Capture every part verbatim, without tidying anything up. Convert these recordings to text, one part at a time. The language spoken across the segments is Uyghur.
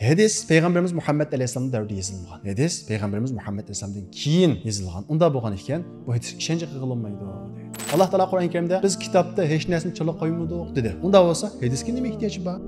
ھەدىس پەيغەمبىرىمىز مۇھەممەد ئەلەيھىسسالام دەۋرىدە يېزىلمىغان. ھەدىس پەيغەمبىرىمىز مۇھەممەد ئەلەيھىسسالامدىن كېيىن يېزىلغان. ئۇنداق بولغان ئىكەن، بۇ ھەدىسكە ئىشەنچ قىلغىلى بولمايدۇ. ئاللاھ تائالا قۇرئان كەرىمدە، بىز كىتابتا ھېچ نەرسىنى چىرلاپ قويمىدۇق، دېدى. ئۇنداق بولسا، ھەدىسكە نېمە ئېھتىياج بار؟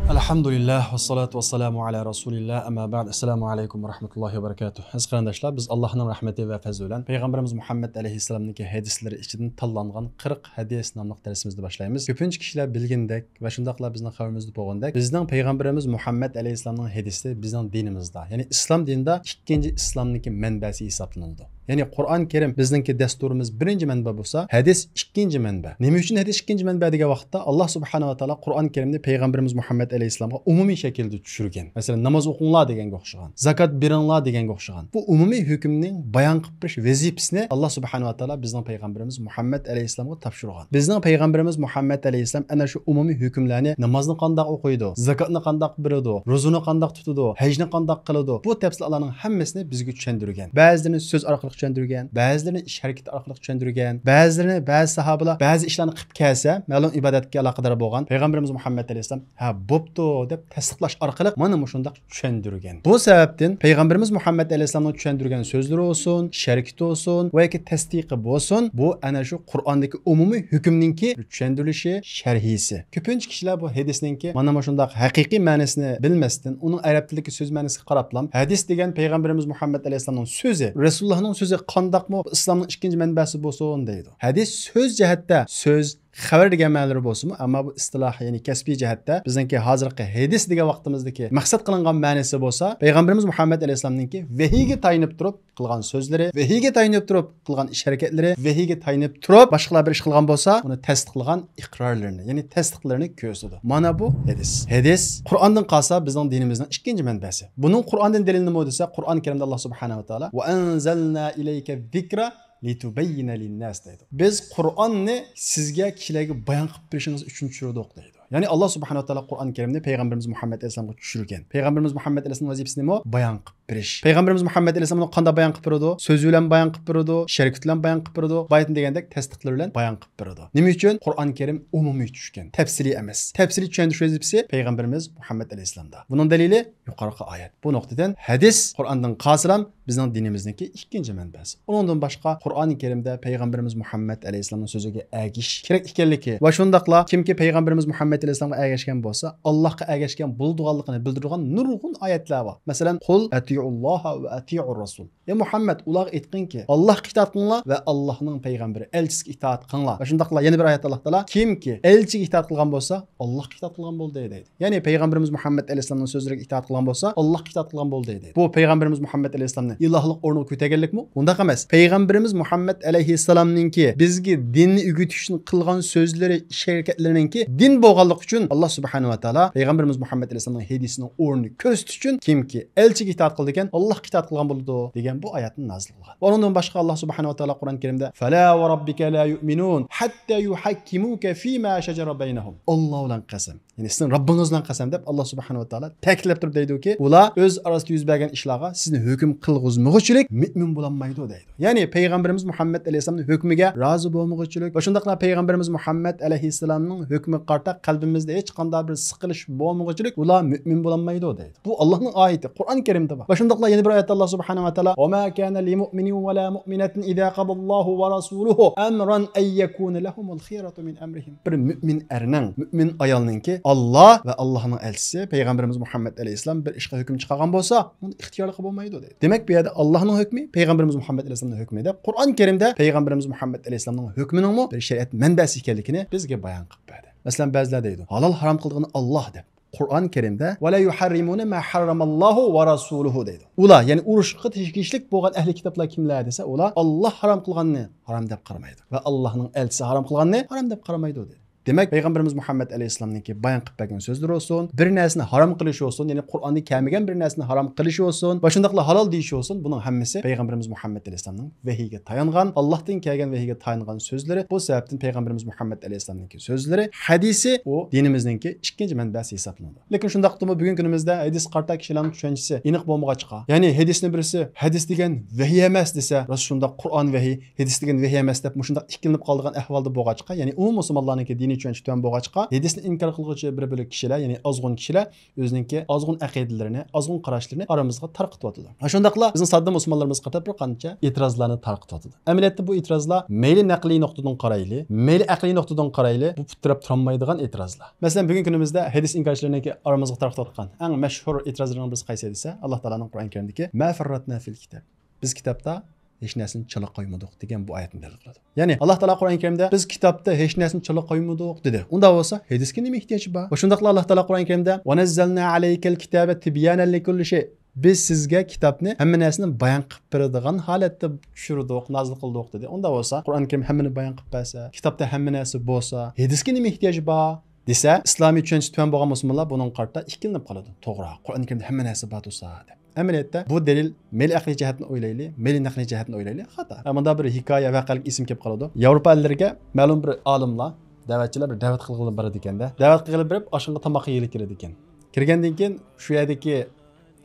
ئەلھەمدۇلىللاھ، ۋەسسالاتۇ ۋەسسالامۇ ئەلا رەسۇلىللاھ، ئەمما بەئد. ئەسسالامۇ ئەلەيكۇم ۋە رەھمەتۇللاھى ۋە بەرىكاتۇھ. ئەزىز قېرىنداشلار، بىز ئاللاھنىڭ رەھمىتى ۋە پەزلى بىلەن پەيغەمبىرىمىز مۇھەممەد ئەلەيھىسسالامنىڭكى ھەدىسلىرى ئىچىدىن تاللانغان قىرىق ھەدىس ناملىق دەرسىمىزنى باشلايمىز. كۆپىنچە كىشىلەر بىلگىنىدەك، ۋە شۇنداقلا بىزنىڭ خەۋىرىمىزدە بولغاندەك، بىزنىڭ پەيغەمبىرىمىز مۇھەممەد ئەلەيھىسسالامنىڭ ھەدىسى بىزنىڭ دىنىمىزدا، يەنى ئىسلام دىنىدا ئىككىنچى ئىسلامنىڭكى مەنبەسى ھېسابلىنىدۇ. يەنى قۇرئان كەرىم بىزنىڭكى دەستۇرىمىز بىرىنچى مەنبە بولسا، ھەدىس ئىككىنچى مەنبە. نېمە ئۈچۈن ھەدىس ئىككىنچى مەنبە دېگەن ۋاقىتتا، ئاللاھ سۇبھانەھۇ ۋە تائالا قۇرئان كەرىمنى پەيغەمبىرىمىز مۇھەممەد ئەلەيھىسسالامغا ئومۇمىي شەكىلدە چۈشۈرگەن. مەسىلەن، ناماز ئوقۇڭلار دېگەنگە ئوخشىغان، زاكات بېرىڭلار دېگەنگە ئوخشىغان. بۇ ئومۇمىي ھۆكۈمنىڭ بايان قىلىپ بېرىش ۋەزىپىسىنى ئاللاھ سۇبھانەھۇ ۋە تائالا بىزنىڭ پەيغەمبىرىمىز مۇھەممەد ئەلەيھىسسالامغا تاپشۇرغان. بىزنىڭ پەيغەمبىرىمىز مۇھەممەد ئەلەيھىسسالام ئەنە شۇ ئومۇمىي ھۆكۈملەرنى، نامازنى قانداق ئوقۇيدۇ، زاكاتنى قانداق بېرىدۇ، روزىنى قانداق تۇتىدۇ، ھەجنى قانداق قىلىدۇ، بۇ تەپسىلاتلارنىڭ ھەممىسىنى بىزگە چۈشەندۈرگەن. بەزىلىرىنى سۆز ئارقىلىق چۈشەندۈرگەن، بەزىلىرىنى ئىش ھەرىكىتى ئارقىلىق چۈشەندۈرگەن، بەزىلىرىنى، بەزى ساھابىلار بەزى ئىشلارنى قىلىپ كەلسە، مەلۇم ئىبادەتكە ئالاقىدار بولغان پەيغەمبىرىمىز مۇھەممەد ئەلەيھىسسالام، ھە، بوپتۇ دەپ تەستىقلاش ئارقىلىق مانا مۇشۇنداق چۈشەندۈرگەن. بۇ سەۋەبتىن پەيغەمبىرىمىز مۇھەممەد ئەلەيھىسسالامنىڭ چۈشەندۈرگەن سۆزلىرى بولسۇن، شەرىكىتى بولسۇن ۋە ياكى تەستىقى بولسۇن، بۇ ئەنە شۇ قۇرئاندىكى ئومۇمىي ھۆكۈمنىڭكى بىر چۈشەندۈرۈلۈشى، شەرھىسى. كۆپىنچە كىشىلەر بۇ ھەدىسنىڭكى مانا مۇشۇنداق ھەقىقىي مەنىسىنى بىلمەستىن، ئۇنىڭ ئەرەب تىلىدىكى سۆز مەنىسىگە قاراپلا، ھەدىس دېگەن پەيغەمبىرىمىز مۇھەممەد ئەلەيھىسسالامنىڭ سۆزى، رەسۇلۇللاھنىڭ سۆزى قانداقمۇ ئىسلامنىڭ ئىككىنچى مەنبەسى بولسۇن دەيدۇ. ھەدىس سۆز جەھەتتە سۆز، خەۋەر دېگەن مەنىلىرى بولسىمۇ، ئەمما بۇ ئىستىلاھىي، يەنى كەسپىي جەھەتتە بىزنىڭكى ھازىرقى ھەدىس دېگەن ۋاقتىمىزدىكى مەقسەت قىلىنغان مەنىسى بولسا، پەيغەمبىرىمىز مۇھەممەد ئەلەيھىسسالامنىڭكى ۋەھىيگە تايىنىپ تۇرۇپ قىلغان سۆزلىرى، ۋەھىيگە تايىنىپ تۇرۇپ قىلغان ئىش ھەرىكەتلىرى، ۋەھىيگە تايىنىپ تۇرۇپ باشقىلار بىر ئىش قىلغان بولسا، ئۇنى تەستىقلىغان ئىقرارلىرىنى، يەنى تەستىقلىرىنى كۆرسىتىدۇ. مانا بۇ ھەدىس. ھەدىس قۇرئاندىن قالسا بىزنىڭ دىنىمىزنىڭ ئىككىنچى مەنبەسى. بۇنىڭ قۇرئاندىن دەلىلى نېمە دېسە، قۇرئان كەرىمدە ئاللاھ سۇبھانەھۇ ۋە تائالا، «ۋە ئەنزەلنا ئىلەيكە زىكرە لىتۇبەييىنە لىنناس» دەيدۇ. بىز قۇرئاننى سىزگە كىشىلەرگە بايان قىلىپ بېرىشىڭىز ئۈچۈن چۈشۈردۇق دەيدۇ. يەنى ئاللاھ سۇبھانەھۇ ۋە تائالا قۇرئان كەرىمنى پەيغەمبىرىمىز مۇھەممەد ئەلەيھىسسالامغا چۈشۈرگەن. پەيغەمبىرىمىز مۇھەممەد ئەلەيھىسسالامنىڭ ۋەزىپىسى نېمە؟ بايان قىلىپ بېرىش. پەيغەمبىرىمىز مۇھەممەد ئەلەيھىسسالام ئۇنى قانداق بايان قىلىپ بېرىدۇ؟ سۆزى بىلەن بايان قىلىپ بېرىدۇ، شەرىكىتى بىلەن بايان قىلىپ بېرىدۇ، بايىتىن دېگەندەك تەستىقلىرى بىلەن بايان قىلىپ بېرىدۇ. نېمە ئۈچۈن؟ قۇرئان كەرىم ئومۇمىي چۈشكەن، تەپسىلىي ئەمەس. تەپسىلىي چۈشەندۈرۈش ۋەزىپىسى پەيغەمبىرىمىز مۇھەممەد ئەلەيھىسسالامدا. بۇنىڭ دەلىلى يۇقىرىقى ئايەت. بۇ نۇقتىدىن ھەدىس قۇرئاندىن قالسىلا بىزنىڭ دىنىمىزنىڭكى ئىككىنچى مەنبەسى. ئۇنىڭدىن باشقا قۇرئانى كەرىمدە پەيغەمبىرىمىز مۇھەممەد ئەلەيھىسسالامنىڭ سۆزىگە ئەگىشىش كېرەك ئىكەنلىكى ۋە شۇنداقلا كىمكى پەيغەمبىرىمىز مۇھەممەد ئەلەيھىسسالامغا ئەگەشكەن بولسا، ئاللاھقا ئەگەشكەن بولىدىغانلىقىنى بىلدۈرىدىغان نۇرغۇن ئايەتلەر بار. مەسىلەن، قۇل ئەتىئۇللاھە ۋە ئەتىئۇر رەسۇل. ئەي مۇھەممەد، ئۇلارغا ئېيتقىنكى، ئاللاھقا ئىتائەت قىلىڭلار ۋە ئاللاھنىڭ پەيغەمبىرى، ئەلچىسىگە ئىتائەت قىلىڭلار. ۋە شۇنداقلا يەنە بىر ئايەتتە ئاللاھ تائالا، كىمكى ئەلچىگە ئىتائەت قىلغان بولسا، ئاللاھقا ئىتائەت قىلغان بولدى دەيدۇ. يەنى پەيغەمبىرىمىز مۇھەممەد ئەلەيھىسسالامنىڭ سۆزلىرىگە ئىتائەت قىلغان بولسا، ئاللاھقا ئىتائەت قىلغان بولدى دەيدۇ. بۇ پەيغەمبىرىمىز مۇھەممەد ئەلەيھىسسالامنى ئىلاھلىق ئورنىغا كۆتەرگەنلىكمۇ؟ ئۇنداق ئەمەس. پەيغەمبىرىمىز مۇھەممەد ئەلەيھىسسالامنىڭكى بىزگە دىننى ئۆگىتىش ئۈچۈن قىلغان سۆزلىرى، ئىش ھەرىكەتلىرىنىڭكى دىن بولغانلىقى ئۈچۈن، ئاللاھ سۇبھانەھۇ ۋە تائالا پەيغەمبىرىمىز مۇھەممەد ئەلەيھىسسالامنىڭ ھەدىسىنىڭ ئورنىنى كۆرسىتىش ئۈچۈن، كىمكى ئەلچىگە ئىتائەت قىلىدىكەن، ئاللاھقا ئىتائەت قىلغان بولىدۇ، دېگەن بۇ ئايەتنى نازىل قىلغان. ئۇنىڭدىن باشقا ئاللاھ سۇبھانەھۇ ۋە تائالا قۇرئان كەرىمدە، فەلا ۋە رەببىكە لا يۇئمىنۇن ھەتتا يۇھەككىمۇكە فىما شەجەرە بەينەھۇم. ئاللاھ بىلەن قەسەم. يەنى سىزنىڭ رەببىڭىز بىلەن قەسەم دەپ، ئاللاھ سۇبھانەھۇ ۋە تائالا تەكىتلەپ تۇرۇپ دەيدۇكى، ئۇلار ئۆز ئارىسىدا يۈز بەرگەن ئىشلارغا سىزنى ھۆكۈم قىلغۇزمىغۇچىلىك مۆمىن بولالمايدۇ دەيدۇ. يەنى پەيغەمبىرىمىز مۇھەممەد ئەلەيھىسسالامنىڭ ھۆكمىگە رازى بولمىغۇچىلىك ۋە شۇنداقلا پەيغەمبىرىمىز مۇھەممەد ئەلەيھىسسالامنىڭ ھۆكمىگە قارىتا قەلبىمىزدە ھېچقانداق بىر سىقىلىش بولمىغۇچىلىك ئۇلار مۆمىن بولالمايدۇ دەيدۇ. بۇ ئاللاھنىڭ ئايىتى، قۇرئان كەرىمدە بار. ۋە شۇنداقلا يەنە بىر ئايەتتە ئاللاھ سۇبھانەھۇ ۋە تائالا، ۋە ما كانە لىمۇئمىنىن ۋە لا مۇئمىنەتىن ئىزا قەزاللاھۇ ۋە رەسۇلۇھۇ ئەمرەن ئەن يەكۇنە لەھۇمۇل خىيەرەتۇ مىن ئەمرىھىم. بىر مۆمىن ئەرنىڭ، مۆمىن ئايالنىڭكى ئاللاھ ۋە ئاللاھنىڭ ئەلچىسى پەيغەمبىرىمىز مۇھەممەد ئەلەيھىسسالام بىر ئىشقا ھۆكۈم چىقارغان بولسا، ئۇنىڭ ئىختىيارلىقى بولمايدۇ دەيدۇ. دېمەك، بۇ يەردە ئاللاھنىڭ ھۆكمى، پەيغەمبىرىمىز مۇھەممەد ئەلەيھىسسالامنىڭ ھۆكمى دەپ، قۇرئان كەرىمدە پەيغەمبىرىمىز مۇھەممەد ئەلەيھىسسالامنىڭ ھۆكمىنىڭمۇ بىر شەرىئەت مەنبەسى ئىكەنلىكىنى بىزگە بايان قىلىپ بەردى. مەسىلەن، بەزىلەر دەيدۇ، ھالال ھارام قىلىدىغىنى ئاللاھ دەپ. قۇرئان كەرىمدە، ۋە لا يۇھەررىمۇنە ما ھەررەمەللاھۇ ۋە رەسۇلۇھۇ دەيدۇ. ئۇلار، يەنى ئۇرۇشقا تېگىشلىك بولغان ئەھلى كىتابلار كىملەر دېسە، ئۇلار ئاللاھ ھارام قىلغاننى ھارام دەپ قارىمايدۇ ۋە ئاللاھنىڭ ئەلچىسى ھارام قىلغاننى ھارام دەپ قارىمايدۇ دەيدۇ. دېمەك، پەيغەمبىرىمىز مۇھەممەد ئەلەيھىسسالامنىڭكى بايان قىلىپ بەرگەن سۆزلىرى بولسۇن، بىر نەرسىنى ھارام قىلىشى بولسۇن، يەنى قۇرئاندا كەلمىگەن بىر نەرسىنى ھارام قىلىشى بولسۇن ۋە شۇنداقلا ھالال دېيىشى بولسۇن، بۇنىڭ ھەممىسى پەيغەمبىرىمىز مۇھەممەد ئەلەيھىسسالامنىڭ ۋەھىيگە تايانغان، ئاللاھتىن كەلگەن ۋەھىيگە تايانغان سۆزلىرى. بۇ سەۋەبتىن پەيغەمبىرىمىز مۇھەممەد ئەلەيھىسسالامنىڭكى سۆزلىرى، ھەدىسى ئۇ دىنىمىزنىڭكى ئىككىنچى مەنبەسى ھېسابلىنىدۇ. لېكىن شۇنداقتىمۇ بۈگۈنكى كۈنىمىزدە ھەدىسكە قارىتا كىشىلەرنىڭ چۈشەنچىسى ئېنىق بولمىغاچقا، يەنى ھەدىسنى بىرسى ھەدىس دېگەن ۋەھىي ئەمەس دېسە، راست شۇنداق قۇرئان ۋەھىي، ھەدىس دېگەن ۋەھىي ئەمەس دەپ مۇشۇنداق ئىككىلىنىپ قالىدىغان ئەھۋالدا بولغاچقا، يەنى ئومۇمىي مۇسۇلمانلارنىڭكى دىنىي چۈشەنچە تۆۋەن بولغاچقا، ھەدىسنى ئىنكار قىلغۇچى بىر بۆلەك كىشىلەر، يەنى ئازغۇن كىشىلەر ئۆزىنىڭكى ئازغۇن ئەقىدىلىرىنى، ئازغۇن قاراشلىرىنى ئارىمىزغا تارقىتىۋاتىدۇ. شۇنداقلا بىزنىڭ ساددا مۇسۇلمانلىرىمىزغا قارىتا بىر قانچە ئېتىرازلارنى تارقىتىۋاتىدۇ. ئەمەلىيەتتە بۇ ئېتىرازلار مەيلى نەقلىي نۇقتىدىن قارايلى، مەيلى ئەقلىي نۇقتىدىن قارايلى، بۇ پۇت تىرەپ تۇرالمايدىغان ئېتىرازلار. مەسىلەن، بۈگۈنكى كۈنىمىزدە ھەدىس ئىنكارچىلىرىنىڭكى ئارىمىزغا تارقىتىۋاتقان ئەڭ مەشھۇر ئېتىرازلىرىنىڭ بىرسى قايسى دېسە، ئاللا تائالانىڭ قۇرئان كەرىمدىكى «ما فەرراتنا فىل كىتاب»، بىز كىتابتا ھېچ نەرسىنى چالا قويمىدۇق دېگەن بۇ ئايەتنى دەلىل قىلىدۇ. يەنى ئاللا تائالا قۇرئان كەرىمدە «بىز كىتابتا ھېچ نەرسىنى چالا قويمىدۇق» دېدى. ئۇنداق بولسا ھەدىسكە نېمە ئېھتىياج بار؟ ۋە شۇنداقلا ئاللا تائالا قۇرئان كەرىمدە «ونزلنا عليك الكتاب تبيانا لكل شيء»، بىز سىزگە كىتابنى ھەممە نەرسىنى بايان قىلىپ بېرىدىغان ھالەتتە چۈشۈردۇق، نازىل قىلدۇق دېدى. ئۇنداق بولسا قۇرئان كەرىم ھەممىنى بايان قىلىپ بەرسە، كىتابتا ھەممە نەرسە بولسا، ھەدىسكە نېمە ئېھتىياج بار؟ دېسە، ئىسلامىي چۈشەنچىسى تۆۋەن بولغان مۇسۇلمانلار بۇنىڭغا قارىتا ئىككىلىنىپ قالىدۇ. توغرا، قۇرئان كەرىمدە ھەممە نەرسە بار تۇرسا دەپ. ئەمەلىيەتتە بۇ دەلىل مەيلى ئەقلىي جەھەتتىن ئويلايلى، مەيلى نەقلىي جەھەتتىن ئويلايلى، خاتا. مۇندا بىر ھېكايە، ۋەقەلىك ئېسىم كېلىپ قالىدۇ. ياۋروپا ئەللىرىگە مەلۇم بىر ئالىملار، دەۋەتچىلەر بىر دەۋەت قىلغىلى بارىدىكەن-دە. دەۋەت قىلغىلى بېرىپ، ئاشخانىغا تاماق يېگىلى كىرىدىكەن. كىرگەندىن كېيىن شۇ يەردىكى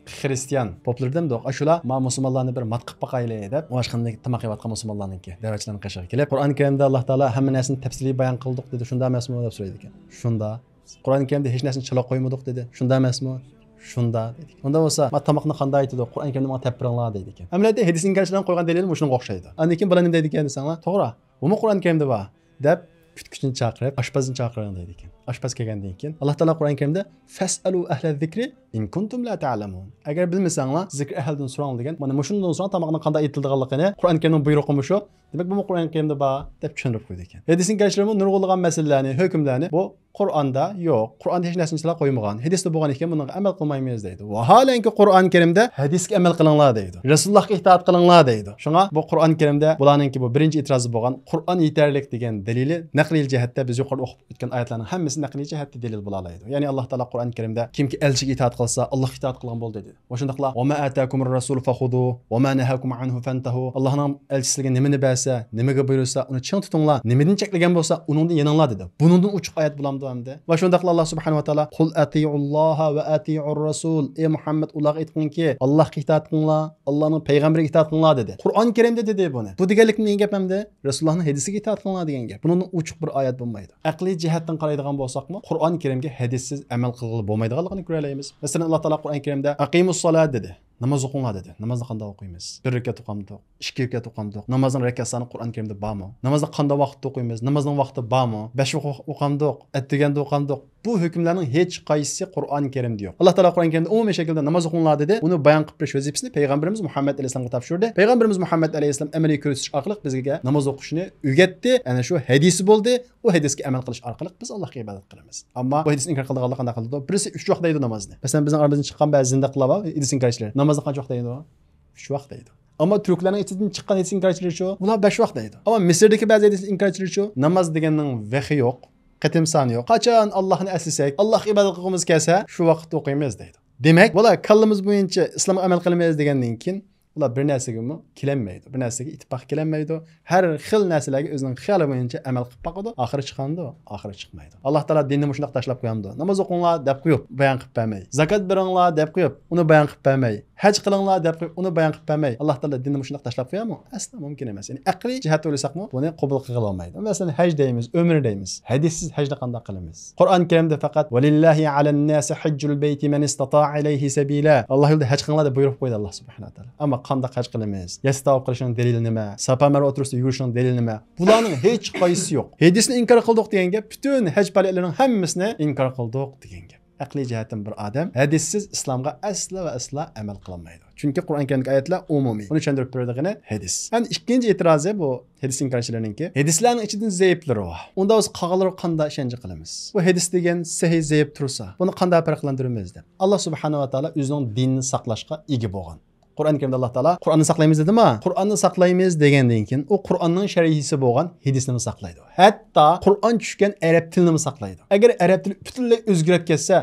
خرىستىيان پوپلىرى دەمدۇق، ئاشۇلار ما مۇسۇلمانلارنى بىر مات قىلىپ باقايلى دەپ، ئاشخانىدىكى تاماق يەۋاتقان مۇسۇلمانلارنىڭكى دەۋەتچىلەرنىڭ قېشىغا كېلىپ، قۇرئان كەرىمدە ئاللا تائالا ھەممە نەرسىنى تەپسىلىي بايان قىلدۇق دېدى، شۇنداق ئەمەسمۇ دەپ سورايدىكەن. شۇنداق. قۇرئان كەرىمدە ھېچ نەرسىنى چالا قويمىدۇق دېدى، شۇنداق ئەمەسمۇ؟ شۇنداق دېدىكەن. ئۇنداق بولسا ما تاماقنى قانداق ئېتىدۇ؟ قۇرئان كەرىمدە ماڭا تەپ بېرىڭلار دەيدىكەن. ئەمەلىيەتتە ھەدىس ئىنكارچىلارنىڭ قويغان دەلىلى مۇشۇنىڭغا ئوخشايدۇ. ئاندىن كېيىن بۇلار نېمە دەيدىكەن دېسەڭلار، توغرا، بۇمۇ قۇرئان كەرىمدە بار دەپ، كۈتكۈچىنى چاقىرىپ، ئاشپەزنى چاقىرىڭ دەيدىكەن. ئاشپەز كەلگەندىن كېيىن، ئاللا تائالا قۇرئان كەرىمدە «فاسألوا أهل الذكر إن كنتم لا تعلمون»، ئەگەر بىلمىسەڭلار، زىكىر ئەھلىدىن سوراڭ دېگەن. مانا مۇشۇندىن سوراڭ تاماقنىڭ قانداق ئېتىلىدىغانلىقىنى، قۇرئان كەرىمنىڭ بۇيرۇقى مۇشۇ. دېمەك، بۇمۇ قۇرئان كەرىمدە بار دەپ چۈشەندۈرۈپ قويىدىكەن. ھەدىس ئىنكارچىلىرىمۇ نۇرغۇنلىغان مەسىلىلەرنى، ھۆكۈملەرنى بۇ قۇرئاندا يوق، قۇرئاندا ھېچ نەرسىنى چالا قويمىغان، ھەدىستە بولغان ئىكەن، بۇنىڭغا ئەمەل قىلمايمىز دەيدۇ. ۋاھالەنكى قۇرئان كەرىمدە ھەدىسكە ئەمەل قىلىڭلار دەيدۇ، رەسۇلۇللاھقا ئىتائەت قىلىڭلار دەيدۇ. شۇڭا بۇ قۇرئان كەرىمدە بۇلارنىڭكى بۇ بىرىنچى ئېتىرازى بولغان قۇرئان يېتەرلىك دېگەن دەلىلى نەقلىي جەھەتتە بىز يۇقىرىدا ئوقۇپ ئۆتكەن ئايەتلەرنىڭ ھەممىسى نەقلىي جەھەتتە دەلىل بولالايدۇ. يەنى ئاللا تائالا قۇرئان كەرىمدە «كىمكى ئەلچىگە ئىتائەت قىلسا، ئاللاھقا ئىتائەت قىلغان بولدى» دېدى. ۋە شۇنداقلا «وما آتاكم الرسول فخذوه وما نهاكم عنه فانتهوا»، ئاللاھنىڭ ئەلچىسى سىلەرگە نېمىنى بەرسە، نېمىگە بۇيرۇسا، ئۇنى چىڭ تۇتۇڭلار، نېمىدىن چەكلىگەن بولسا، ئۇنىڭدىن يېنىڭلار دېدى. بۇنىڭدىن ئوچۇق ئايەت بولامدۇ ئەمدى؟ ۋە شۇنداقلا ئاللا سۇبھانەھۇ ۋە تائالا «قل أطيعوا الله وأطيعوا الرسول»، ئەي مۇھەممەد، ئۇلارغا ئېيتقىنكى، «ئاللاھقا ئىتائەت قىلىڭلار، ئاللانىڭ پەيغەمبىرىگە ئىتائەت قىلىڭلار» دېدى. قۇرئان كەرىمدە دېدى بۇنى. بۇ دېگەنلىك نېمە گەپ ئەمدى؟ رەسۇلۇللاھنىڭ ھەدىسىگە ئىتائەت قىلىڭلار دېگەن گەپ. بۇنىڭدىن ئوچۇق بىر ئايەت بولمايدۇ. ئەقلىي جەھەتتىن قارايدىغان بولساقمۇ، قۇرئان كەرىمگە ھەدىسسىز ئەمەل قىلغىلى بولمايدىغانلىقىنى كۆرەلەيمىز. مەسىلەن، ئاللا تائالا قۇرئان كەرىمدە «أقيموا الصلاة» دېدى. ناماز ئوقۇڭلار دېدى. نامازنى قانداق ئوقۇيمىز؟ بىر رەكەت ئوقامدۇق، ئىككى رەكەت ئوقامدۇق؟ نامازنىڭ رەكەت سانى قۇرئان كەرىمدە بارمۇ؟ نامازنى قانداق ۋاقىتتا ئوقۇيمىز؟ نامازنىڭ ۋاقتى بارمۇ؟ بەش ۋاق ئوقامدۇق، ئەتىگەندە ئوقامدۇق؟ بۇ ھۆكۈملەرنىڭ ھېچ قايسىسى قۇرئان كەرىمدە يوق. ئاللا تائالا قۇرئان كەرىمدە ئومۇمىي شەكىلدە ناماز ئوقۇڭلار دېدى. ئۇنى بايان قىلىپ بېرىش ۋەزىپىسىنى پەيغەمبىرىمىز مۇھەممەد ئەلەيھىسسالامغا تاپشۇردى. پەيغەمبىرىمىز مۇھەممەد ئەلەيھىسسالام ئەمەلىي كۆرسىتىش ئارقىلىق بىزگە ناماز ئوقۇشنى ئۆگەتتى. ئەنە شۇ ھەدىسى بولدى. ئۇ ھەدىسكە ئەمەل قىلىش ئارقىلىق بىز ئاللاھقا ئىبادەت قىلىمىز. ئەمما بۇ ھەدىسنى ئىنكار قىلىدىغانلار قانداق قىلىدۇ؟ بىرسى ئۈچ ۋاق دەيدۇ نامازنى. مەسىلەن، بىزنىڭ ئارىمىزدىن چىققان بەزى زىندىقلار بار، ھەدىس ئىنكارچىلار. نامازنى قانچە ۋاق دەيدۇ؟ ئۈچ ۋاق دەيدۇ. ئەمما تۈركلەرنىڭ ئىچىدىن چىققان ھەدىس ئىنكارچىلىرىچۇ؟ ئۇلار بەش ۋاق دەيدۇ. ئەمما مىسىردىكى بەزى ھەدىس ئىنكارچىلىرىچۇ؟ ناماز دېگەننىڭ ۋېخى يوق، قېتىم سانى يوق. قاچان ئاللاھنى ئەسلىسەك، ئاللاھقا ئىبادەت قىلغۇمىز كەلسە، شۇ ۋاقىتتا ئوقۇيمىز دەيدۇ. دېمەك، بۇلار كاللىمىز بويىچە ئىسلامغا ئەمەل قىلىمىز دېگەندىن كېيىن، ئۇلار بىر نەرسىگىمۇ كېلەلمەيدۇ، بىر نەرسىگە ئىتتىپاق كېلەلمەيدۇ. ھەر خىل نەرسىلەرگە ئۆزىنىڭ خىيالى بويىچە ئەمەل قىلىپ باقىدۇ. ئاخىرى چىقامدۇ؟ ئاخىرى چىقمايدۇ. ئاللا تائالا دىننى مۇشۇنداق تاشلاپ قويامدۇ؟ ناماز ئوقۇڭلار دەپ قويۇپ، بايان قىلىپ بەرمەي. زاكات بېرىڭلار دەپ قويۇپ، ئۇنى بايان قىلىپ بەرمەي. ھەج قىلىڭلار دەپ قويۇپ، ئۇنى بايان قىلىپ بەرمەي. ئاللا تائالا دىننى مۇشۇنداق تاشلاپ قويامۇ؟ ئەسلا مۇمكىن ئەمەس. يەنى ئەقلىي جەھەتتە ئويلىساقمۇ، بۇنى قوبۇل قىلغىلى بولمايدۇ. مەسىلەن، ھەج دەيمىز، ئۆمرە دەيمىز. ھەدىسسىز ھەجنى قانداق قىلىمىز؟ قۇرئان كەرىمدە پەقەت «ولله على الناس حج البيت من استطاع إليه سبيلا»، ئاللا يولىدا ھەج قىلىڭلار دەپ بۇيرۇق قويدى ئاللا سۇبھانەھۇ ۋە تائالا. ئەمما قانداق ھەج قىلىمىز؟ يەسسى تاۋاپ قىلىشنىڭ دەلىلى نېمە؟ ساپا مەرۋە ئوتتۇرىسىدا يۈگۈرۈشنىڭ دەلىلى نېمە؟ بۇلارنىڭ ھېچ قايسىسى يوق. ھەدىسنى ئىنكار قىلدۇق دېگەن گەپ پۈتۈن ھەج پائالىيەتلىرىنىڭ ھەممىسىنى ئىنكار قىلدۇق دېگەن گەپ. ئەقلىي جەھەتتىن بىر ئادەم ھەدىسسىز ئىسلامغا ئەسلا ۋە ئەسلا ئەمەل قىلالمايدۇ. چۈنكى قۇرئان كەرىمدىكى ئايەتلەر ئومۇمىي. ئۇنى چۈشەندۈرۈپ بېرىدىغىنى ھەدىس. ئەمدى ئىككىنچى ئېتىرازى بۇ ھەدىس ئىنكارچىلىرىنىڭكى، ھەدىسلەرنىڭ ئىچىدىن زەئىپلىرى بار. ئۇنداق بولسا قالغانلىرىغا قانداق ئىشەنچە قىلىمىز؟ بۇ ھەدىس دېگەن سەھىھ زەئىپ تۇرسا، بۇنى قانداق پەرقلەندۈرىمىز دەپ. ئاللا سۇبھانەھۇ ۋە تائالا ئۆزىنىڭ دىنىنى ساقلاشقا ئىگە بولغان. قۇرئان كەرىمدە ئاللا تائالا قۇرئاننى ساقلايمىز دېدىما؟ قۇرئاننى ساقلايمىز دېگەندىن كېيىن ئۇ قۇرئاننىڭ شەرھىسى بولغان ھەدىسنىمۇ ساقلايدۇ. ھەتتا قۇرئان چۈشكەن ئەرەب تىلىنىمۇ ساقلايدۇ. ئەگەر ئەرەب تىلى پۈتۈنلەي ئۆزگىرىپ كەتسە،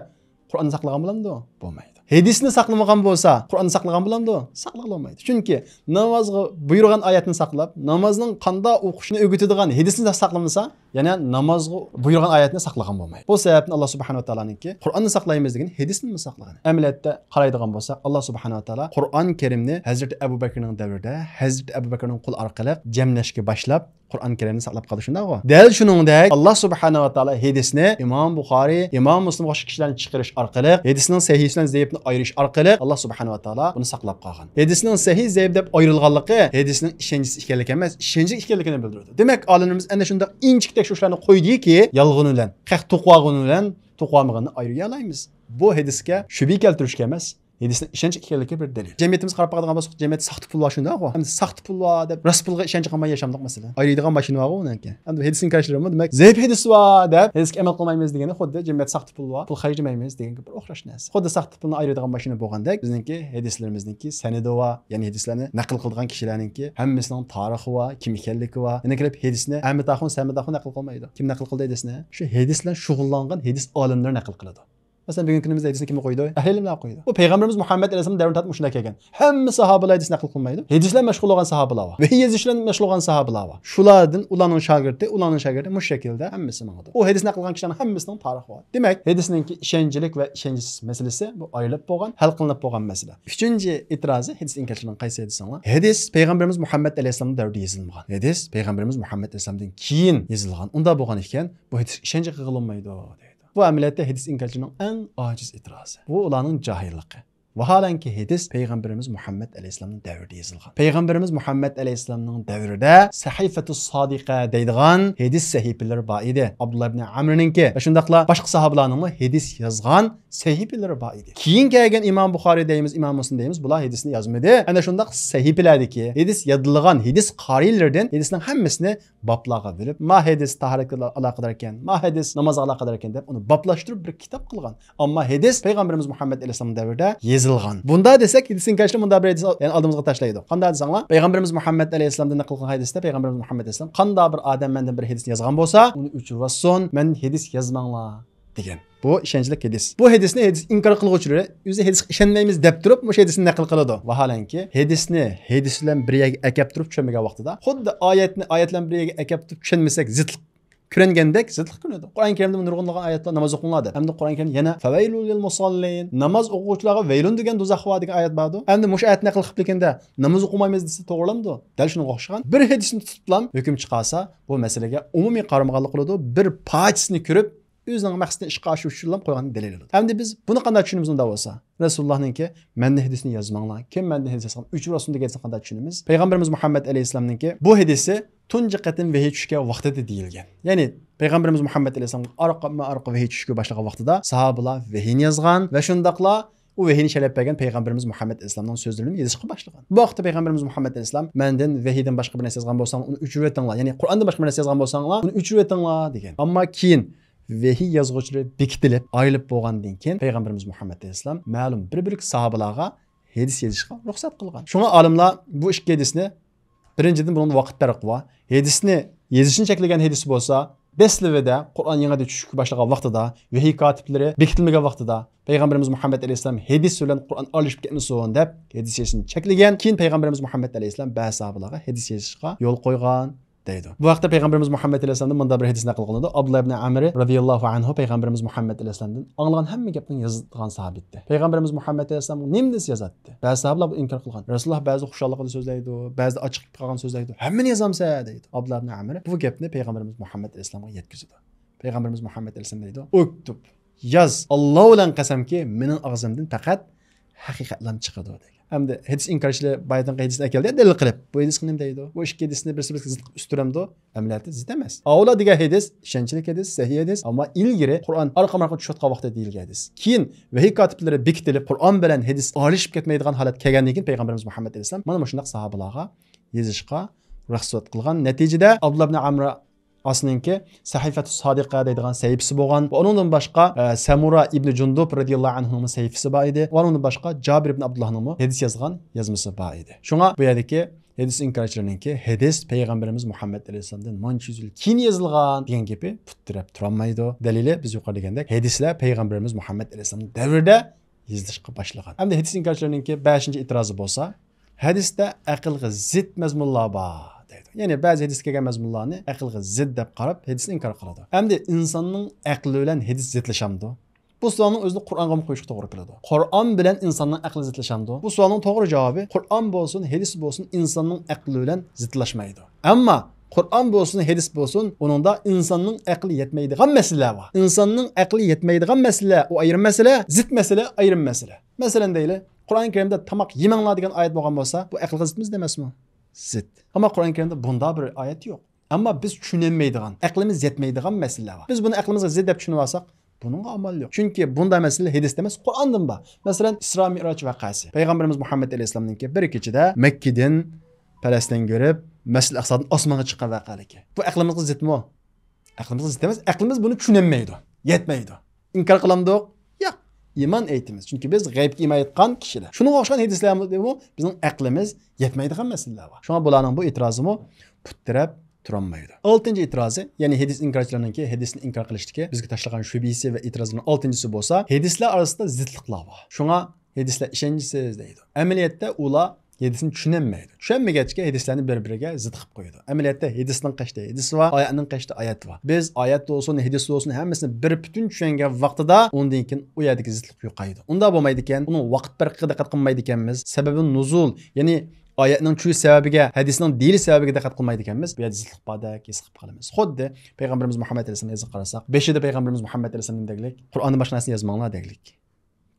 قۇرئاننى ساقلىغان بولامدۇ؟ بولمايدۇ. ھەدىسنى ساقلىمىغان بولسا، قۇرئاننى ساقلىغان بولامدۇ؟ ساقلىغىلى بولمايدۇ. چۈنكى نامازغا بۇيرۇغان ئايەتنى ساقلاپ، نامازنىڭ قانداق ئوقۇشنى ئۆگىتىدىغان ھەدىسنى ساقلىمىسا، يەنە نامازغا بۇيرۇغان ئايەتنى ساقلىغان بولمايدۇ. بۇ سەۋەبتىن ئاللا سۇبھانەھۇ ۋە تائالانىڭكى قۇرئاننى ساقلايمىز دېگەن ھەدىسنىمۇ ساقلىغان. ئەمەلىيەتتە قارايدىغان بولساق، ئاللا سۇبھانەھۇ ۋە تائالا قۇرئان كەرىمنى ھەزرىتى ئەبۇ بەكرىنىڭ دەۋرىدە، ھەزرىتى ئەبۇ بەكرىنىڭ قولى ئارقىلىق جەملەشكە باشلاپ، قۇرئان كەرىمنى ساقلاپ قالدى، شۇنداقغۇ؟ دەل شۇنىڭدەك، ئاللا سۇبھانەھۇ ۋە تائالا ھەدىسنى ئىمام بۇخارى، ئىمام مۇسلىمغا ئوخشاش كىشىلەرنى چىقىرىش ئارقىلىق، ھەدىسنىڭ سەھىھى بىلەن زەئىپنى ئايرىش ئارقىلىق ئاللا سۇبھانەھۇ ۋە تائالا بۇنى ساقلاپ قالغان. ھەدىسنىڭ سەھىھ، زەئىپ دەپ ئايرىلغانلىقى ھەدىسنىڭ ئىشەنچىسىز ئىكەنلىكى ئەمەس، ئىشەنچلىك ئىكەنلىكىنى بىلدۈرىدۇ. دېمەك، ئالىملىرىمىز ئەنە شۇنداق ئىنچىكە تەكشۈرۈشلەرنى قويدىكى، يالغىنى بىلەن، قەھۋە توقۇۋالغىنى بىلەن توقۇۋالمىغىنىنى ئايرىيالايمىز. بۇ ھەدىسكە شۈبھە كەلتۈرۈشكە ئەمەس، ھەدىسنىڭ ئىشەنچلىك ئىكەنلىكى بىر دەلىل. جەمئىيىتىمىزگە قاراپ باقىدىغان بولساق، جەمئىيەتتە ساختە پۇل بار، شۇنداقغۇ؟ ئەمدى ساختە پۇل بار دەپ، راست پۇلغا ئىشەنچ قىلماي ياشامدۇق، مەسىلەن. ئايرىيدىغان ماشىنا بارغۇ ئۇنىڭكى. ئەمدى ھەدىس ئىنكارچىلىرىمۇ، دېمەك، زەئىپ ھەدىس بار دەپ، ھەدىسكە ئەمەل قىلمايمىز دېگەننى خۇددى جەمئىيەتتە ساختە پۇل بار، پۇل خەجلىمەيمىز دېگەنگە بىر ئوخشاش نەرسە. خۇددى ساختە پۇلنى ئايرىيدىغان ماشىنا بولغاندەك، بىزنىڭكى ھەدىسلىرىمىزنىڭكى سەنىدى بار، يەنى ھەدىسلەرنى نەقىل قىلىدىغان كىشىلەرنىڭكى ھەممىسىنىڭ تارىخى بار، كىم ئىكەنلىكى بار. يەنە كېلىپ ھەدىسنى ئەمىت ئاخۇن، سەمىت ئاخۇن نەقىل قىلمايدۇ. كىم نەقىل قىلدى ھەدىسنى؟ شۇ ھەدىس بىلەن شۇغۇللانغان ھەدىس ئالىملىرى نەقىل قىلىدۇ. مەسىلەن، بۈگۈنكى كۈنىمىزدە ھەدىسنى كىم قويىدۇ؟ ئەھلى ئىلىملەر قويىدۇ. بۇ پەيغەمبىرىمىز مۇھەممەد ئەلەيھىسسالام دەۋرىدىن تارتىپ مۇشۇنداق كەلگەن. ھەممە ساھابىلار ھەدىس نەقىل قىلمايدۇ. ھەدىس بىلەن مەشغۇل بولغان ساھابىلار بار. ۋەھىي يېزىش بىلەن مەشغۇل بولغان ساھابىلار بار. شۇلاردىن ئۇلارنىڭ شاگىرتى، ئۇلارنىڭ شاگىرتى مۇشۇ شەكىلدە ھەممىسى ماڭىدۇ. ئۇ ھەدىس نەقىل قىلغان كىشىلەرنىڭ ھەممىسىنىڭ تارىخى بار. دېمەك، ھەدىسنىڭكى ئىشەنچلىك ۋە ئىشەنچسىز مەسىلىسى بۇ ئايرىلىپ بولغان، ھەل قىلىنىپ بولغان مەسىلە. ئۈچىنچى ئېتىرازى ھەدىس ئىنكارچىلىرىنىڭ قايسى دېسەڭلار، ھەدىس پەيغەمبىرىمىز مۇھەممەد ئەلەيھىسسالامنىڭ دەۋرىدە يېزىلمىغان. ھەدىس پەيغەمبىرىمىز مۇھەممەد ئەلەيھىسسالامدىن كېيىن يېزىلغان. ئۇنداق بولغان ئىكەن، بۇ ھەدىسكە ئىشەنچ قىلغىلى بولمايدۇ، دەيدۇ. بۇ ئەمەلىيەتتە ھەدىس ئىنكارچىلىرىنىڭ ئەڭ ئاجىز ئېتىرازى. بۇ ئۇلارنىڭ جاھىللىقى. ۋاھالەنكى، ھەدىس پەيغەمبىرىمىز مۇھەممەد ئەلەيھىسسالامنىڭ دەۋرىدە يېزىلغان. پەيغەمبىرىمىز مۇھەممەد ئەلەيھىسسالامنىڭ دەۋرىدە سەھىفەتۇ سادىقە دەيدىغان ھەدىس سەھىپىلىرى بار ئىدى. ئابدۇللا ئىبنى ئەمرنىڭكى ۋە شۇنداقلا باشقا ساھابىلارنىڭمۇ ھەدىس يازغان سەھىپىلىرى بار ئىدى. كېيىن كەلگەن ئىمام بۇخارىي دەيمىز، ئىمام مۇسلىم دەيمىز، بۇلار ھەدىسنى يازمىدى. ئەنە شۇنداق سەھىپىلەردىكى ھەدىس يادلىغان ھەدىس قارىيلىرىدىن ھەدىسنىڭ ھەممىسىنى بابلارغا بۆلۈپ، ما ھەدىس تاھارەتكە ئالاقىدار ئىكەن، ما ھەدىس نامازغا ئالاقىدار ئىكەن دەپ ئۇنى بابلاشتۇرۇپ بىر كىتاب قىلغان. ئەمما ھەدىس پەيغەمبىرىمىز مۇھەممەد ئەلەيھىسسالام دەۋرىدە يېزىلغان. بۇندا دېسەك، ھەدىس ئىنكارچىلار مۇنداق بىر ھەدىس يەنە ئالدىمىزغا تاشلايدۇ. قانداق دېسەڭلار، پەيغەمبىرىمىز مۇھەممەد ئەلەيھىسسالامدىن نەقىل قىلغان ھەدىستە پەيغەمبىرىمىز مۇھەممەد ئەلەيھىسسالام، قانداق بىر ئادەم مەندىن بىر ھەدىس يازغان بولسا، ئۇنى ئۆچۈرۈۋەتسۇن، مەن ھەدىس يازماڭلار دېگەن. بۇ ئىشەنچلىك ھەدىس. بۇ ھەدىسنى ھەدىس ئىنكار قىلغۇچىلىرى ئۆزى ھەدىسكە ئىشەنمەيمىز دەپ تۇرۇپ، مۇشۇ ھەدىسنى نەقىل قىلىدۇ. ۋاھالەنكى، ھەدىسنى ھەدىس بىلەن بىر يەرگە ئەكەپ تۇرۇپ چۈشەنمىگەن ۋاقتىدا، خۇددى ئايەتنى ئايەت بىلەن بىر يەرگە ئەكەپ تۇرۇپ چۈشەنمىسەك، زىتلىق كۆرۈنگەندەك زىتلىق كۆرۈنىدۇ. قۇرئان كەرىمدە نۇرغۇنلىغان ئايەتلەر، ناماز ئوقۇڭلار دەپ. ئەمدى قۇرئان كەرىمدە يەنە فَوَيْلٌ لِلْمُصَلِّينَ، ناماز ئوقۇغۇچىلارغا ۋەيلۇن دېگەن دوزاخ بار دېگەن ئايەت باردۇ. ئەمدى مۇشۇ ئايەتنى نەقىل قىلىپ كەلگەندە ناماز ئوقۇمايمىز دېسە توغرىلامدۇ؟ دەل شۇنىڭغا ئوخشىغان بىر ھەدىسنى تۇتۇپلا ھۆكۈم چىقارسا، بۇ مەسىلىگە ئومۇمىي قارىمىغانلىق قىلىدۇ. بىر پارچىسىنى كۆرۈپ، ئۆزىنىڭ مەقسىتىنى ئىشقا ئاشۇرۇش ئۈچۈنلا قويغان دەلىل بولىدۇ. ئەمدى بىز بۇنى قانداق چۈشىنىمىز ئۇنداق بولسا؟ رەسۇلۇللاھنىڭكى، مەندىن ھەدىسنى يازماڭلار، كىم مەندىن ھەدىس يازغان ئۆچۈرۈۋەتسۇن دېگەن ھەدىسنى قانداق چۈشىنىمىز؟ پەيغەمبىرىمىز مۇھەممەد ئەلەيھىسسالامنىڭكى بۇ ھەدىسى تۇنجى قېتىم ۋەھىي چۈشكەن ۋاقتىدا دېيىلگەن. يەنى پەيغەمبىرىمىز مۇھەممەد ئەلەيھىسسالامغا ئارقىمۇ ئارقا ۋەھىي چۈشۈشكە باشلىغان ۋاقتىدا ساھابىلار ۋەھىينى يازغان ۋە شۇنداقلا ئۇ ۋەھىينى شەرەپ بەرگەن پەيغەمبىرىمىز مۇھەممەد ئەلەيھىسسالامنىڭ سۆزلىرىنى يېزىشقا باشلىغان. بۇ ۋاقىتتا پەيغەمبىرىمىز مۇھەممەد ئەلەيھىسسالام، مەندىن ۋەھىيدىن باشقا بىر نەرسە يازغان بولساڭلار، ئۇنى ئۆچۈرۈۋېتىڭلار. يەنى قۇرئاندىن باشقا بىر نەرسە يازغان بولساڭلار، ئۇنى ئۆچۈرۈۋېتىڭلار دېگەن. ئەمما كېيىن ۋەھىي يازغۇچىلىرى بېكىتىلىپ، ئايرىلىپ بولغاندىن كېيىن، پەيغەمبىرىمىز مۇھەممەد ئەلەيھىسسالام مەلۇم بىر بۆلەك ساھابىلارغا ھەدىس يېزىشقا رۇخسەت قىلغان. شۇڭا ئالىملار بۇ ئىككى ھەدىسنى، بىرىنچىدىن، بۇنىڭدا ۋاقىت پەرقى بار. ھەدىسنى يېزىشنى چەكلىگەن ھەدىس بولسا، دەسلىۋىدە قۇرئان يېڭىدىن چۈشۈشكە باشلىغان ۋاقتىدا، ۋەھىي كاتىپلىرى بېكىتىلمىگەن ۋاقتىدا، پەيغەمبىرىمىز مۇھەممەد ئەلەيھىسسالام ھەدىس بىلەن قۇرئان ئارىلىشىپ كەتمىسۇن دەپ، ھەدىس يېزىشنى چەكلىگەن. كېيىن پەيغەمبىرىمىز مۇھەممەد ئەلەيھىسسالام بەزى ساھابىلارغا ھەدىس يېزىشقا يول قويغان. دەيدۇ. بۇ ھەقتە پەيغەمبىرىمىز مۇھەممەد ئەلەيھىسسالامدىن مۇنداق بىر ھەدىس نەقىل قىلىنىدۇ. ئابدۇللا ئىبنى ئەمر رەزىياللاھۇ ئەنھۇ پەيغەمبىرىمىز مۇھەممەد ئەلەيھىسسالامدىن ئاڭلىغان ھەممە گەپنى يازىدىغان ساھابە ئىدى. پەيغەمبىرىمىز مۇھەممەد ئەلەيھىسسالام نېمە دېسە يازاتتى. بەزى ساھابىلار بۇنى ئىنكار قىلغان. رەسۇلۇللاھ بەزىدە خۇشاللىقىدا سۆزلەيدۇ، بەزىدە ئاچچىقىپ قالغان سۆزلەيدۇ. ھەممىنى يازامسەن دەيدۇ. ئابدۇللا ئىبنى ئەمر بۇ گەپنى پەيغەمبىرىمىز مۇھەممەد ئەلەيھىسسالامغا يەتكۈزىدۇ. پەيغەمبىرىمىز مۇھەممەد ئەلەيھىسسالام دەيدۇ، ئۇكتۇب، ياز، ئاللا بىلەن قەسەمكى، مېنىڭ ئاغزىمدىن پەقەت ھەقىقەتلەرنى چىقىدۇ دېگەن. ئەمدى ھەدىس ئىنكارچىلار بايىتىنقى ھەدىسنى ئەكەلدى، دەلىل قىلىپ. بۇ ھەدىسكە نېمە دەيدۇ؟ بۇ ئىككى ھەدىسنى بىرسى بىرسىگە زىت قىلىپ ئۈستۈرەمدۇ؟ ئەمەلىيەتتە زىت ئەمەس. ئاۋۋال دېگەن ھەدىس ئىشەنچلىك ھەدىس، سەھىھ ھەدىس، ئەمما ئىلگىرى قۇرئان ئارقىمۇ ئارقا چۈشۈۋاتقان ۋاقىتتا دېيىلگەن ھەدىس. كېيىن ۋەھىي كاتىپلىرى بېكىتىلىپ، قۇرئان بىلەن ھەدىس ئارىلىشىپ كەتمەيدىغان ھالەت كەلگەندىن كېيىن پەيغەمبىرىمىز مۇھەممەد ئەلەيھىسسالام مانا مۇشۇنداق ساھابىلارغا يېزىشقا رۇخسەت قىلغان. نەتىجىدە ئابدۇللا ئىبنى ئەمر ئاسنىڭكى سەھىفەتۇ سادىقە دەيدىغان سەھىپىسى بولغان. ۋە ئۇنىڭدىن باشقا، ئە، سەمۇرا ئىبنى جۇندۇب رەزىياللاھۇ ئەنھۇنىڭمۇ سەھىپىسى بار ئىدى. ۋە ئۇنىڭدىن باشقا جابىر ئىبنى ئابدۇللاھنىڭمۇ ھەدىس يازغان يازمىسى بار ئىدى. شۇڭا بۇ يەردىكى ھەدىس ئىنكارچىلىرىنىڭكى ھەدىس پەيغەمبىرىمىز مۇھەممەد ئەلەيھىسسالامدىن مانچە يۈز يىل كېيىن يېزىلغان دېگەن گېپى پۇت تىرەپ تۇرالمايدۇ. دەلىلى بىز يۇقىرىدا دېگەندەك ھەدىسلەر پەيغەمبىرىمىز مۇھەممەد ئەلەيھىسسالام دەۋرىدە يېزىلىشقا باشلىغان. ئەمدى ھەدىس ئىنكارچىلىرىنىڭكى بەشىنچى ئېتىرازى بولسا، ھەدىستە ئەقىلگە زىت مەزمۇنلار بار دەيدۇ. يەنى بەزى ھەدىستە كەلگەن مەزمۇنلارنى ئەقىلگە زىت دەپ قاراپ ھەدىسنى ئىنكار قىلىدۇ. ئەمدى ئىنساننىڭ ئەقلى بىلەن ھەدىس زىتلىشامدۇ؟ بۇ سوئالنىڭ ئۆزىنى قۇرئانغىمۇ قويۇشقا توغرا كېلىدۇ. قۇرئان بىلەن ئىنساننىڭ ئەقلى زىتلىشامدۇ؟ بۇ سوئالنىڭ توغرا جاۋابى، قۇرئان بولسۇن، ھەدىس بولسۇن، ئىنساننىڭ ئەقلى بىلەن زىتلاشمايدۇ. ئەمما قۇرئان بولسۇن، ھەدىس بولسۇن، ئۇنىڭدا ئىنساننىڭ ئەقلى يەتمەيدىغان مەسىلىلەر بار. ئىنساننىڭ ئەقلى يەتمەيدىغان مەسىلە، ئۇ ئايرىم مەسىلە، زىت مەسىلە، ئايرىم مەسىلە. مەسىلەن دەيلى، قۇرئان كەرىمدە تاماق يېمەڭلار دېگەن ئايەت بولغان بولسا، بۇ ئەقىلگە زىتمۇ ئەمەسمۇ؟ زىت. ئەمما قۇرئان كەرىمدە بۇنداق بىر ئايەت يوق. ئەمما بىز چۈشىنەلمەيدىغان، ئەقلىمىز يەتمەيدىغان مەسىلىلەر بار. بىز بۇنى ئەقلىمىزگە زىت دەپ چۈشىنىۋالساق، بۇنىڭغا ئامال يوق. چۈنكى بۇنداق مەسىلە ھەدىستە ئەمەس، قۇرئاندىن بار. مەسىلەن، ئىسرا مىئراج ۋەقەسى. پەيغەمبىرىمىز مۇھەممەد ئەلەيھىسسالامنىڭكى بىر كېچىدە مەككىدىن پەلەستىنگە يۈرۈپ، مەسجىدىل ئەقسادىن ئاسمانغا چىققان ۋەقەلىكى. بۇ ئەقلىمىزگە زىتمۇ؟ ئەقلىمىزگە زىت ئەمەس. ئەقلىمىز بۇنى چۈشىنەلمەيدۇ. يەتمەيدۇ. ئىنكار قىلامدۇق؟ ياق. ئىمان ئېيتىمىز. چۈنكى بىز غەيبكە ئىمان ئېيتقان كىشىلەر. شۇنىڭغا ئوخشىغان ھەدىسلەردىمۇ بىزنىڭ ئەقلىمىز يەتمەيدىغان مەسىلىلەر بار. شۇڭا بۇلارنىڭ بۇ ئېتىرازىمۇ پۇت تىرەپ تۇرالمايدۇ. ئالتىنچى ئېتىرازى، يەنى ھەدىس ئىنكارچىلىرىنىڭكى ھەدىسنى ئىنكار قىلىشتىكى بىزگە تاشلىغان شۈبھىسى ۋە ئېتىرازلىرىنىڭ ئالتىنچىسى بولسا، ھەدىسلەر ئارىسىدا زىتلىقلار بار. شۇڭا ھەدىسلەر ئىشەنچسىز دەيدۇ. ئەمەلىيەتتە ئۇلار ھەدىسنى چۈشىنەلمەيدۇ. چۈشەنمىگەچكە ھەدىسلەرنى بىر-بىرىگە زىت قىلىپ قويىدۇ. ئەمەلىيەتتە ھەدىسنىڭ قەشتى ھەدىس بار، ئايەتنىڭ قەشتى ئايەت بار. بىز ئايەت بولسۇن، ھەدىس بولسۇن، ھەممىسىنى بىر پۈتۈن چۈشەنگەن ۋاقتىدا، ئۇندىن كېيىن ئۇ يەردىكى زىتلىق يوقايدۇ. ئۇنداق بولمايدىكەن، ئۇنىڭ ۋاقىت پەرقىگە دىققەت قىلمايدىكەنمىز. سەبەبى نۇزۇل، يەنى ئايەتنىڭ چۈشۈش سەۋەبىگە، ھەدىسنىڭ دېيىلىش سەۋەبىگە دىققەت قىلمايدىكەنمىز. بۇ يەردە زىتلىق باردەك ھېس قىلىپ قالىمىز. خۇددى پەيغەمبىرىمىز مۇھەممەد ئەلەيھىسسالام ھەدىسىگە قارىساق، بېشىدا پەيغەمبىرىمىز مۇھەممەد ئەلەيھىسسالام دېگەنلىك، قۇرئاندىن باشقا نەرسىنى يازماڭلار دېگەنلىك.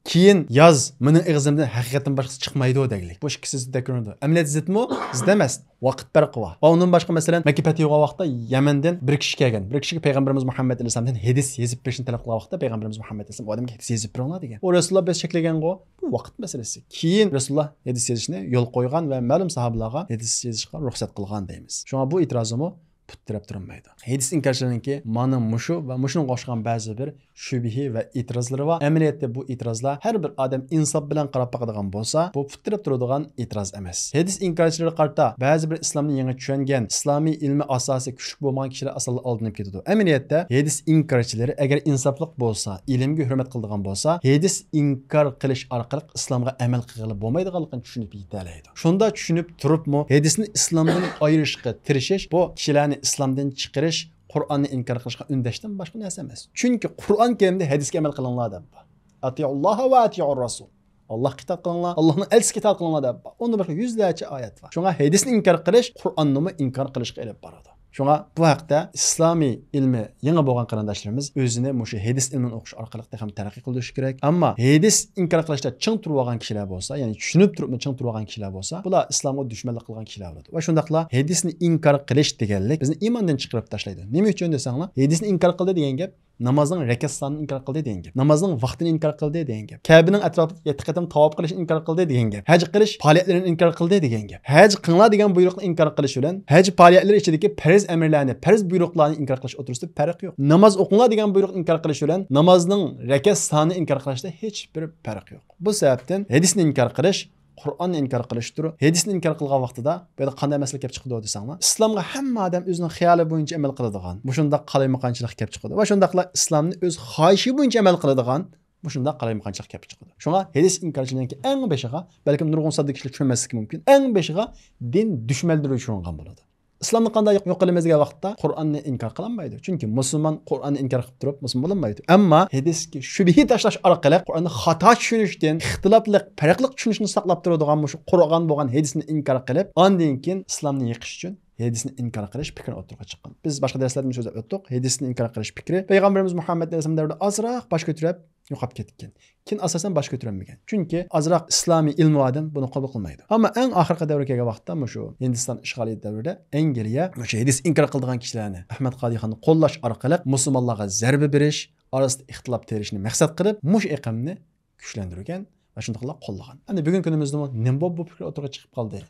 كېيىن ياز، مېنىڭ ئېغىزىمدىن ھەقىقەتتىن باشقىسى چىقمايدۇ دېگەنلىك. بۇ ئىككىسى تەكرارلىنىدۇ. ئەمەلىيەتتە زىتمۇ؟ زىت ئەمەس. ۋاقىت پەرقى بار. ئۇنىڭدىن باشقا، مەسىلەن، مەككە پەتھى بولغان ۋاقىتتا يەمەندىن بىر كىشى كەلگەن. بىر كىشىگە پەيغەمبىرىمىز مۇھەممەد ئەلەيھىسسالامدىن ھەدىس يېزىپ بېرىشنى تەلەپ قىلغان ۋاقىتتا، پەيغەمبىرىمىز مۇھەممەد ئەلەيھىسسالام ئۇ ئادەمگە ھەدىس يېزىپ بېرىڭلار دېگەن. ئۇ رەسۇلۇللا بىز چەكلىگەنغۇ؟ بۇ ۋاقىت مەسىلىسى. كېيىن رەسۇلۇللا ھەدىس يېزىشنى يول قويغان ۋە مەلۇم ساھابىلارغا ھەدىس يېزىشقا رۇخسەت قىلغان دەيمىز. شۇڭا بۇ ئېتىرازىمۇ پۇت تىرەپ تۇرالمايدۇ. ھەدىس ئىنكارچىلىرىنىڭكى مانا مۇشۇ ۋە مۇشۇنىڭغا ئوخشىغان بەزى بىر شۈبھە ۋە ئېتىرازلىرى بار. ئەمەلىيەتتە بۇ ئېتىرازلار ھەر بىر ئادەم ئىنساپ بىلەن قاراپ باقىدىغان بولسا، بۇ پۇت تىرەپ تۇرىدىغان ئېتىراز ئەمەس. ھەدىس ئىنكارچىلىرىغا قارىتا بەزى بىر ئىسلامنى يېڭى چۈشەنگەن، ئىسلامىي ئىلمىي ئاساسى كۈچلۈك بولمىغان كىشىلەر ئاسانلا ئالدىنىپ كېتىدۇ. ئەمەلىيەتتە ھەدىس ئىنكارچىلىرى ئەگەر ئىنساپلىق بولسا، ئىلىمگە ھۆرمەت قىلىدىغان بولسا، ھەدىس ئىنكار قىلىش ئارقىلىق ئىسلامغا ئەمەل قىلغىلى بولمايدىغانلىقىنى چۈشىنىپ يېتەلەيدۇ. شۇنداق چۈشىنىپ تۇرۇپمۇ ھەدىسنى ئىسلامدىن ئايرىشقا تىرىشىش، بۇ كىشىلەرنى ئىسلامدىن چىقىرىش، قۇرئاننى ئىنكار قىلىشقا ئۈندەشتىن باشقا نەرسە ئەمەس. چۈنكى قۇرئان كەرىمدە ھەدىسكە ئەمەل قىلىڭلار دەپ بار. ئەتىئۇللاھە ۋە ئەتىئۇر رەسۇل. ئاللاھقا ئىتائەت قىلىڭلار، ئاللاھنىڭ ئەلچىسىگە ئىتائەت قىلىڭلار دەپ بار. ئۇندىن باشقا يۈزلەرچە ئايەت بار. شۇڭا ھەدىسنى ئىنكار قىلىش قۇرئاننىمۇ ئىنكار قىلىشقا ئېلىپ بارىدۇ. شۇڭا بۇ ھەقتە ئىسلامىي ئىلمى يېڭى بولغان قېرىنداشلىرىمىز ئۆزىنى مۇشۇ ھەدىس ئىلمىنى ئوقۇش ئارقىلىق تېخىمۇ تەرەققىي قىلدۇرۇشى كېرەك. ئەمما ھەدىس ئىنكار قىلىشتا چىڭ تۇرۇۋالغان كىشىلەر بولسا، يەنى چۈشىنىپ تۇرۇپمۇ چىڭ تۇرۇۋالغان كىشىلەر بولسا، بۇلار ئىسلامغا دۈشمەنلىك قىلغان كىشىلەر بولىدۇ. ۋە شۇنداقلا ھەدىسنى ئىنكار قىلىش دېگەنلىك بىزنى ئىماندىن چىقىرىپ تاشلايدۇ. نېمە ئۈچۈن دېسەڭلار، ھەدىسنى ئىنكار قىلدى دېگەن گەپ نامازنىڭ رەكەت سانىنى ئىنكار قىلدى دېگەن گەپ. نامازنىڭ ۋاقتىنى ئىنكار قىلدى دېگەن گەپ. كەبىنىڭ ئەتراپىدا يەتتە قېتىم تاۋاپ قىلىشنى ئىنكار قىلدى دېگەن گەپ. ھەج قىلىش پائالىيەتلىرىنى ئىنكار قىلدى دېگەن گەپ. ھەج قىلىڭلار دېگەن بۇيرۇقنى ئىنكار قىلىش بىلەن ھەج پائالىيەتلىرى ئىچىدىكى پەرز ئەمرلەرنى، پەرز بۇيرۇقلارنى ئىنكار قىلىش ئوتتۇرىسىدا پەرق يوق. ناماز ئوقۇڭلار دېگەن بۇيرۇقنى ئىنكار قىلىش بىلەن نامازنىڭ رەكەت سانىنى ئىنكار قىلىشتا ھېچ بىر پەرق يوق. بۇ سەۋەبتىن ھەدىسنى ئىنكار قىلىش قۇرئاننى ئىنكار قىلىشتۇر. ھەدىسنى ئىنكار قىلغان ۋاقتىدا بۇ يەردە قانداق مەسىلە كەپ چىقىدۇ دېسەڭلار، ئىسلامغا ھەممە ئادەم ئۆزىنىڭ خىيالى بويىچە ئەمەل قىلىدىغان مۇشۇنداق قالايمىقانچىلىق كەپ چىقىدۇ. ۋە شۇنداقلا ئىسلامنى ئۆز خاھىشى بويىچە ئەمەل قىلىدىغان مۇشۇنداق قالايمىقانچىلىق كەپ چىقىدۇ. شۇڭا ھەدىس ئىنكارچىلىرىنىڭكى ئەڭ بېشىغا، بەلكىم نۇرغۇن ساددا كىشىلەر چۈشەنمەسلىكى مۇمكىن، ئەڭ بېشىغا دىن دۈشمەنلىرى يوشۇرۇنغان بولىدۇ. ئىسلامنى قانداق يوق، يوق قىلىمىز دېگەن ۋاقىتتا قۇرئاننى ئىنكار قىلالمايدۇ. چۈنكى مۇسۇلمان قۇرئاننى ئىنكار قىلىپ تۇرۇپ مۇسۇلمان بولالمايدۇ. ئەمما ھەدىسكە شۈبھە تاشلاش ئارقىلىق قۇرئاننى خاتا چۈشىنىشتىن، ئىختىلاپلىق، پەرقلىق چۈشىنىشنى ساقلاپ تۇرىدىغان مۇشۇ قۇرئان بولغان ھەدىسنى ئىنكار قىلىپ، ئاندىن كېيىن ئىسلامنى يىقىش ئۈچۈن ھەدىسنى ئىنكار قىلىش پىكرى ئوتتۇرىغا چىققان. بىز باشقا دەرسلەردىمۇ سۆزلەپ ئۆتتۇق. ھەدىسنى ئىنكار قىلىش پىكرى پەيغەمبىرىمىز مۇھەممەد ئەلەيھىسسالام دەۋرىدە ئازراق باش كۆتۈرۈپ يوقاپ كەتكەن. كېيىن ئاساسەن باش كۆتۈرەلمىگەن. چۈنكى ئازراق ئىسلامىي ئىلمىي ئادەم بۇنى قوبۇل قىلمايدۇ. ئەمما ئەڭ ئاخىرقى دەۋرگە كەلگەن ۋاقىتتا مۇشۇ ھىندىستان ئىشغالىيىتى دەۋرىدە ئەنگلىيە مۇشۇ ھەدىس ئىنكار قىلىدىغان كىشىلەرنى، ئەھمەد قادىخاننى قوللاش ئارقىلىق مۇسۇلمانلارغا زەربە بېرىش، ئارىسىدا ئىختىلاپ تېرىشنى مەقسەت قىلىپ، مۇشۇ ئېقىمنى كۈچلەندۈرگەن ۋە شۇنداقلا قوللىغان. ئەمدى بۈگۈنكى كۈنىمىزدىمۇ نېمە بولۇپ بۇ پىكىر ئوتتۇرىغا چىقىپ قالدى؟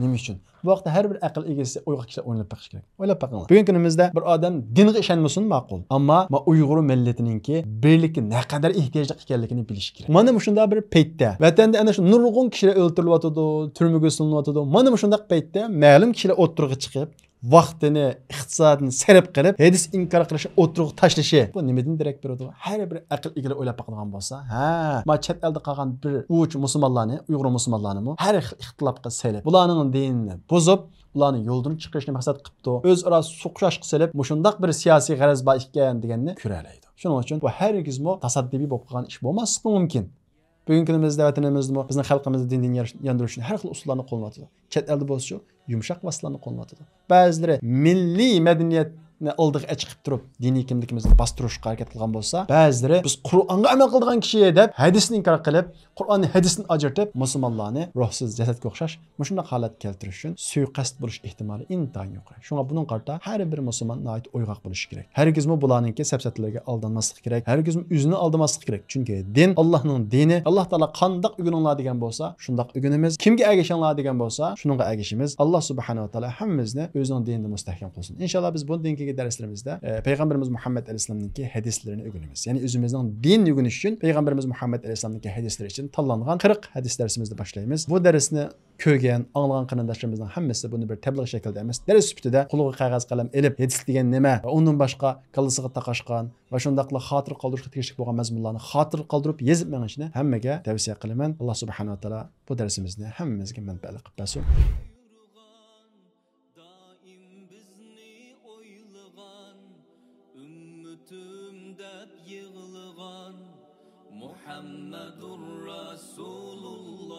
نېمە ئۈچۈن؟ بۇ ھەقتە ھەر بىر ئەقىل ئىگىسى، ئويغاق كىشىلەر ئويلىنىپ بېقىشى كېرەك. ئويلاپ بېقىڭلار. بۈگۈنكى كۈنىمىزدە بىر ئادەم دىنغا ئىشەنمىسۇن، ماقۇل. ئەمما ما ئۇيغۇر مىللىتىنىڭكى بىرلىككە نەقەدەر ئېھتىياجلىق ئىكەنلىكىنى بىلىشى كېرەك. مانا مۇشۇنداق بىر پەيتتە، ۋەتەندە ئەنە شۇ نۇرغۇن كىشىلەر ئۆلتۈرۈلۈۋاتىدۇ، تۈرمىگە سولىنىۋاتىدۇ. مانا مۇشۇنداق پەيتتە مەلۇم كىشىلەر ئوتتۇرىغا چىقىپ، ۋاقتىنى، ئىقتىسادىنى سەرپ قىلىپ، ھەدىس ئىنكار قىلىشنى ئوتتۇرىغا تاشلىشى، بۇ نېمىدىن دېرەك بېرىدۇ؟ ھەر بىر ئەقىل ئىگىلىرى ئويلاپ باقىدىغان بولسا، ھە، ما چەت ئەلدە قالغان بىر ئۇچ مۇسۇلمانلارنى، ئۇيغۇر مۇسۇلمانلارنىمۇ ھەر خىل ئىختىلاپقا سېلىپ، بۇلارنىڭ دىنىنى بۇزۇپ، ئۇلارنى يولدىن چىقىرىشنى مەقسەت قىپتۇ، ئۆزئارا سوقۇشاشقا سېلىپ، مۇشۇنداق بىر سىياسىي غەرەز بار ئىكەن دېگەننى كۆرەلەيدۇ. شۇنىڭ ئۈچۈن بۇ ھەرگىزمۇ تاسادىپىي بولۇپ قالغان ئىش بولماسلىقى مۇمكىن. بۈگۈنكى كۈنىمىزدە ۋەتىنىمىزدىمۇ بىزنىڭ خەلقىمىز دىندىن يار-، ياندۇرۇش ئۈچۈن ھەر خىل ئۇسۇللارنى قوللىنىۋاتىدۇ. چەت ئەلدە بولسىچۇ، يۇمشاق ۋاسىتىلەرنى قوللىنىۋاتىدۇ. بەزىلىرى مىللىي مەدەنىيەتنى ئالدىغا ئەچىقىپ تۇرۇپ، دىنىي كىملىكىمىزنى باستۇرۇشقا ھەرىكەت قىلغان بولسا، بەزىلىرى بىز قۇرئانغا ئەمەل قىلىدىغان كىشى دەپ، ھەدىسنى ئىنكار قىلىپ، قۇرئاننى ھەدىستىن ئاجرىتىپ، مۇسۇلمانلارنى روھسىز جەسەتكە ئوخشاش مۇشۇنداق ھالەتكە كەلتۈرۈش ئۈچۈن سۇيىقەست بولۇش ئېھتىمالى ئىنتايىن يۇقىرى. شۇڭا بۇنىڭغا قارىتا ھەر بىر مۇسۇلمان ناھايىتى ئويغاق بولۇشى كېرەك. ھەرگىزمۇ بۇلارنىڭكى سەپسەتىلىرىگە ئالدانماسلىق كېرەك. ھەرگىزمۇ ئۆزىنى ئالدىماسلىق كېرەك. چۈنكى دىن ئاللاھنىڭ دىنى. ئاللاھ تائالا قانداق ئۆگىنىڭلار دېگەن بولسا، شۇنداق ئۆگىنىمىز. كىمگە ئەگىشىڭلار دېگەن بولسا، شۇنىڭغا ئەگىشىمىز. ئاللاھ سۇبھانەھۇ ۋە تائالا ھەممىمىزنى ئۆزىنىڭ دىنىدا مۇستەھكەم قىلسۇن. ئىنشاللاھ بىز بۇندىن كېيىنكى دەرسلىرىمىزدە، ئە، پەيغەمبىرىمىز مۇھەممەد ئەلەيھىسسالامنىڭكى ھەدىسلىرىنى ئۆگىنىمىز. يەنى ئۆزىمىزنىڭ دىنىنى ئۆگىنىش ئۈچۈن پەيغەمبىرىمىز مۇھەممەد ئەلەيھىسسالامنىڭكى ھەدىسلىرى ئىچىدىن تاللانغان قىرىق ھەدىس دەرسىمىزنى باشلايمىز. بۇ دەرسنى كۆرگەن، ئاڭلىغان قېرىنداشلىرىمىزنىڭ ھەممىسى بۇنى بىر تەبلىغ شەكلىدە ئەمەس، دەرس سۈپىتىدە قولىغا قەغەز قەلەم ئېلىپ، ھەدىس دېگەن نېمە ۋە ئۇندىن باشقا كاللىسىغا تاقاشقان ۋە شۇنداقلا خاتىرە قالدۇرۇشقا تېگىشلىك بولغان مەزمۇنلارنى خاتىرە قالدۇرۇپ يېزىپ مېڭىشنى ھەممىگە تەۋسىيە قىلىمەن. ئاللاھ سۇبھانەھۇ ۋە تائالا بۇ دەرسىمىزنى ھەممىمىزگە مەنپەئەتلىك قىلىپ بەرسۇن. دائىم بىزنى ئويلىغان، ئۈممىتىم دەپ يىغلىغان مۇھەممەدۇر رەسۇلۇللا.